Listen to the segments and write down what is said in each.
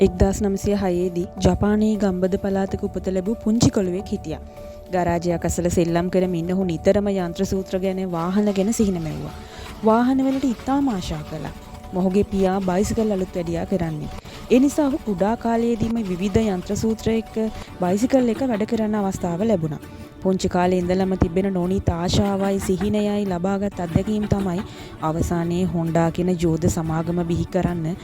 1906 දී ජපානයේ ගම්බද පළාතක උපත ලැබූ පුංචි කොළුවෙක් හිටියා. ගරාජයක් අසල සෙල්ලම් කරමින් ඔහු නිතරම යන්ත්‍ර සූත්‍ර ගැන, වාහන ගැන සිහින මැව්වා. වාහන වලට ඉතාම ආශා කළා. මොහුගේ පියා බයිසිකල් අලුත් වැඩියා කරන්නේ. ඒ නිසා ඔහු කුඩා කාලයේදීම විවිධ යන්ත්‍ර සූත්‍ර එක්ක බයිසිකල් එක වැඩ කරන්න අවස්ථාව ලැබුණා. පුංචි කාලේ ඉඳලම තිබෙන නොනිත් ආශාවයි සිහිනයයි ලබාගත් අත්දැකීම් තමයි අවසානයේ හොන්ඩා කියන යෝධ සමාගම බිහි කරන්න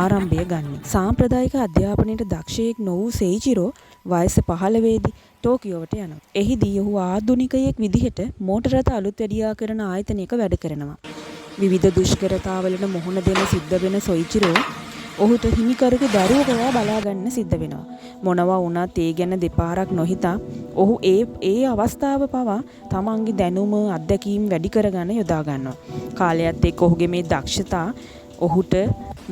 ආරම්භය ගන්නෙ. සාම්ප්‍රදායික අධ්‍යාපනයට දක්ෂයෙක් නොවූ සෙයිචිරෝ වයස 15 දී ටෝකියෝවට යනවා. එහිදී ඔහු ආධුනිකයෙක් විදිහට මෝටර රථ අලුත් වැඩියා කරන ආයතනයක වැඩ කරනවා. විවිධ දුෂ්කරතාවලට මුහුණ දෙන සිද්ධ වෙන සොයිචිරෝ ඔහුට හිමිකරුගේ දරුවෝ පවා බලා ගන්න සිද්ධ වෙනවා. මොනවා වුණත් ඒ ගැන දෙපාරක් නොහිතා ඔහු ඒ ඒ අවස්ථාව පවා තමන්ගේ දැනුම, අත්දැකීම් වැඩි කරගන්න යොදා ගන්නවා. කාලයත් එක්ක ඔහුගේ මේ දක්ෂතා ඔහුට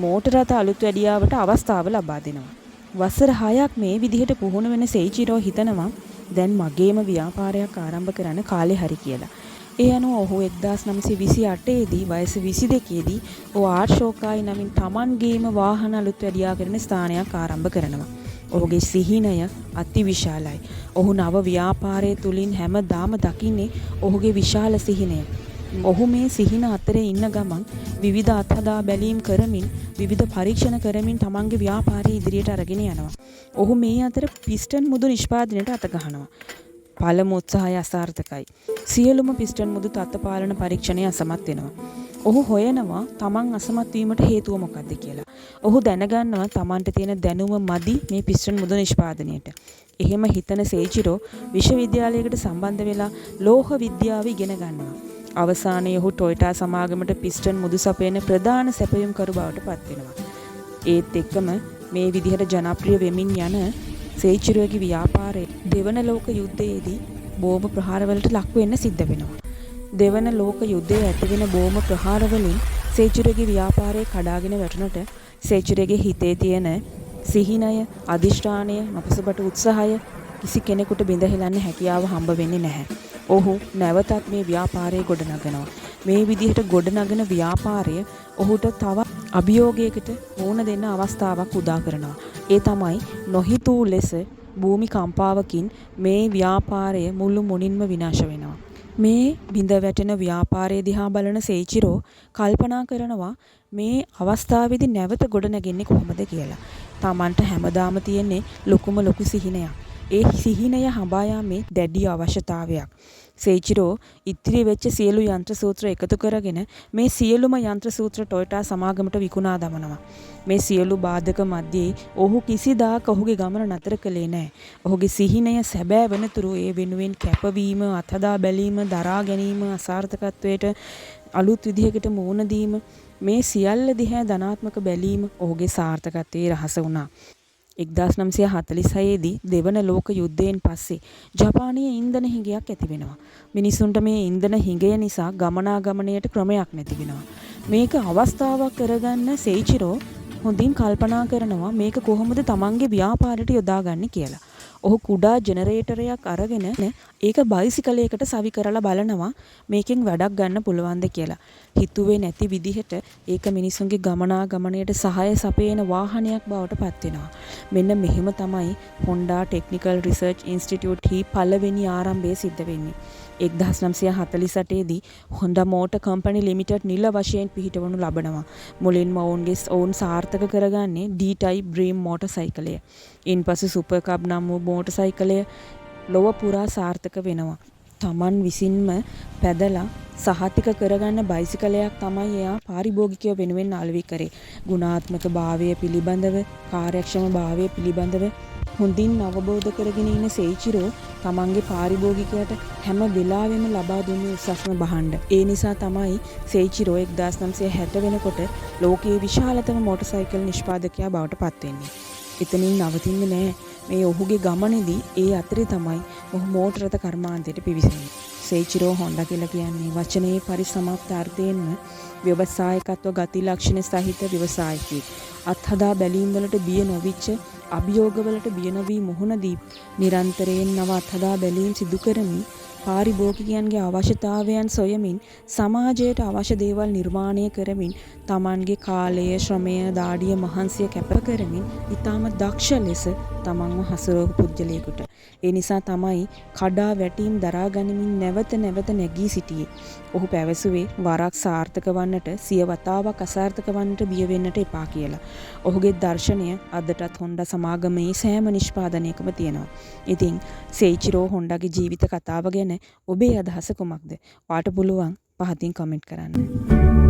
මෝටර රථ අලුත් වැඩියාවට අවස්ථාව ලබා දෙනවා. වසර 6ක් මේ විදිහට පුහුණු වෙන සෙයිචිරෝ හිතනවා දැන් මගේම ව්‍යාපාරයක් ආරම්භ කරන්න කාලේ හරි කියලා. ඒ අනුව ඔහු 1928 දී වයස 22 දී ඔහු ආර් ෂෝකායි නමින් තමන්ගේම වාහන අලුත් වැඩියා කරන ස්ථානයක් ආරම්භ කරනවා. ඔහුගේ සිහිනය අතිවිශාලයි. ඔහු නව ව්‍යාපාරය තුලින් හැමදාම දකින්නේ ඔහුගේ විශාල සිහිනය. ඔහු මේ සිහින අතරේ ඉන්න ගමන් විවිධ අත්හදා බැලීම් කරමින්, විවිධ පරීක්ෂණ කරමින් තමන්ගේ ව්‍යාපාරය ඉදිරියට අරගෙන යනවා. ඔහු මේ අතර පිස්ටන් මුදු නිෂ්පාදනයට අත ගහනවා. පළමු උත්සාහය අසාර්ථකයි. සියලුම පිස්ටන් මුදු තත්ත්ව පාලන පරීක්ෂණය අසමත් වෙනවා. ඔහු හොයනවා තමන් අසමත් වීමට හේතුව මොකක්ද කියලා. ඔහු දැනගන්නවා තමන්ට තියෙන දැනුම මදි මේ පිස්ටන් මුදු නිෂ්පාදනයට. එහෙම හිතන සෙයිචිරෝ විශ්වවිද්‍යාලයකට සම්බන්ධ වෙලා ලෝහ විද්‍යාව ඉගෙන ගන්නවා. අවසානයේ ඔහු ටොයටා සමාගමට පිස්ටන් මුදු සපයන ප්‍රධාන සැපයුම්කරු බවට පත් වෙනවා. ඒත් එක්කම මේ විදිහට ජනප්‍රිය වෙමින් යන සෙයිචිරෝගේ ව්‍යාපාරය දෙවන ලෝක යුද්ධයේදී බෝම්බ ප්‍රහාරවලට ලක් වෙන්න සිද්ධ වෙනවා. දෙවන ලෝක යුද්ධයේ ඇතිවෙන බෝම්බ ප්‍රහාරවලින් සෙයිචිරෝගේ ව්‍යාපාරය කඩාගෙන වැටුණට සෙයිචිරෝගේ හිතේ තියෙන සිහිනය, අධිෂ්ඨානය, නොපසුබට උත්සාහය කිසි කෙනෙකුට බිඳ හෙලන්න හැකියාව හම්බ වෙන්නේ නැහැ. ඔහු නැවතත් මේ ව්‍යාපාරය ගොඩනගනවා. මේ විදිහට ගොඩනගන ව්‍යාපාරය ඔහුට තවත් අභියෝගයකට මුහුණ දෙන්න අවස්ථාවක් උදා කරනවා. ඒ තමයි නොහිතූ ලෙස භූමි කම්පාවකින් මේ ව්‍යාපාරය මුළු මුලින්ම විනාශ වෙනවා. මේ බිඳ වැටෙන ව්‍යාපාරය දිහා බලන සෙයිචිරෝ කල්පනා කරනවා මේ අවස්ථාවේදී නැවත ගොඩනැගෙන්නේ කොහොමද කියලා. තමන්ට හැමදාම තියෙන්නේ ලොකුම ලොකු සිහිනයක්. ඒ සිහිනය හඹා යාමේ දැඩි අවශ්‍යතාවයක්. සෙයිචිරෝ ඉතිරි වෙච්ච සියලු යන්ත්‍ර සූත්‍ර එකතු කරගෙන මේ සියලුම යන්ත්‍ර සූත්‍ර ටොයටා සමාගමට විකුණා දමනවා. මේ සියලු බාධක මැද්දේ ඔහු කිසිදාක ඔහුගේ ගමන නතර කළේ නෑ. ඔහුගේ සිහිනය සැබෑ වනතුරු ඒ වෙනුවෙන් කැපවීම, අත්හදා බැලීම, දරා ගැනීම, අසාර්ථකත්වයට අලුත් විදිහකට මුහුණ දීම, මේ සියල්ල දිහා ධනාත්මක බැලීම ඔහුගේ සාර්ථකත්වයේ රහස වුණා. 1946 දී දෙවන ලෝක යුද්ධයෙන් පස්සේ ජපානයේ ඉන්ධන හිඟයක් ඇති වෙනවා. මිනිසුන්ට මේ ඉන්ධන හිඟය නිසා ගමනාගමනයට ක්‍රමයක් නැති වෙනවා. මේක අවස්ථාවක් කරගන්න සෙයිචිරෝ හොඳින් කල්පනා කරනවා මේක කොහොමද තමන්ගේ ව්‍යාපාරයට යොදාගන්නේ කියලා. ඔහු කුඩා ජෙනරේටරයක් අරගෙන ඒක බයිසිකලයකට සවි කරලා බලනවා මේකෙන් වැඩක් ගන්න පුළුවන්ද කියලා. හිතුවේ නැති විදිහට ඒක මිනිසුන්ගේ ගමනාගමනයට සහාය සපයන වාහනයක් බවට පත් වෙනවා. මෙන්න මෙහෙම තමයි හොන්ඩා ටෙක්නිකල් රිසර්ච් ඉන්ස්ටිටියුට් හි පළවෙනි ආරම්භය සිද්ධ වෙන්නේ. 1948 දී හොන්ඩා මෝටර් කම්පැනි ලිමිටඩ් නිල වශයෙන් පිහිටවනු ලබනවා. මුලින්ම ඔවුන් සාර්ථක කරගන්නේ D-Type Dream motor සයිකලය. ඉන්පසු සුපර් කබ් නම් වූ මෝටර් සයිකලය ලොව පුරා සාර්ථක වෙනවා. තමන් විසින්ම පැදලා සහතික කරගන්න බයිසිකලයක් තමයි එයා පාරිභෝගිකයෝ වෙනුවෙන් අලෙවි කරේ. ගුණාත්මක භාවය පිළිබඳව, කාර්යක්ෂම භාවය පිළිබඳව හොඳින් අවබෝධ කරගෙන ඉන්න සෙයිචිරෝ තමන්ගේ පාරිභෝගිකයාට හැම වෙලාවෙම ලබා දුන්නේ උසස්ම භාණ්ඩ. ඒ නිසා තමයි සෙයිචිරෝ 1960 වෙනකොට ලෝකයේ විශාලතම මෝටර් සයිකල් නිෂ්පාදකයා බවට පත් වෙන්නේ. එතනින් නවතින්නේ නෑ. මේ ඔහුගේ ගමනේදී ඒ අතරේ තමයි ඔහු මෝටර රථ කර්මාන්තයට පිවිසෙන්නේ. සෙයිචිරෝ හොන්ඩා කියලා කියන්නේ වචනයේ පරිසමාප්ත අර්ථයෙන්ම ව්‍යවසායකත්ව ගති ලක්ෂණ සහිත ව්‍යවසායකයෙක්. අත්හදා බැලීම් වලට බිය නොවිච්ච, අභියෝගවලට බිය නොවී මුහුණ දී නිරන්තරයෙන් නව අත්හදා බැලීම් සිදු කරමින් පාරිභෝගිකයන්ගේ අවශ්‍යතාවයන් සොයමින් සමාජයට අවශ්‍ය දේවල් නිර්මාණය කරමින් තමන්ගේ කාලය, ශ්‍රමය, දාඩිය, මහන්සිය කැප කරමින් ඉතාම දක්ෂ ලෙස තමන්ව හසුරුවපු පුද්ගලයෙකුට. ඒ නිසා තමයි කඩා වැටීම් දරා ගනිමින් නැවත නැවත නැගී සිටියේ. ඔහු පැවසුවේ වරක් සාර්ථක වන්නට සිය වතාවක් අසාර්ථක වන්නට බිය වෙන්නට එපා කියලා. ඔහුගේ දර්ශනය අදටත් හොන්ඩා සමාගමේ සෑම නිෂ්පාදනයකම තියෙනවා. ඉතින් සෙයිචිරෝ හොන්ඩාගේ ජීවිත කතාව ගැන ඔබේ අදහස කුමක්ද? ඔයාට පුළුවන් පහතින් කමෙන්ට් කරන්න.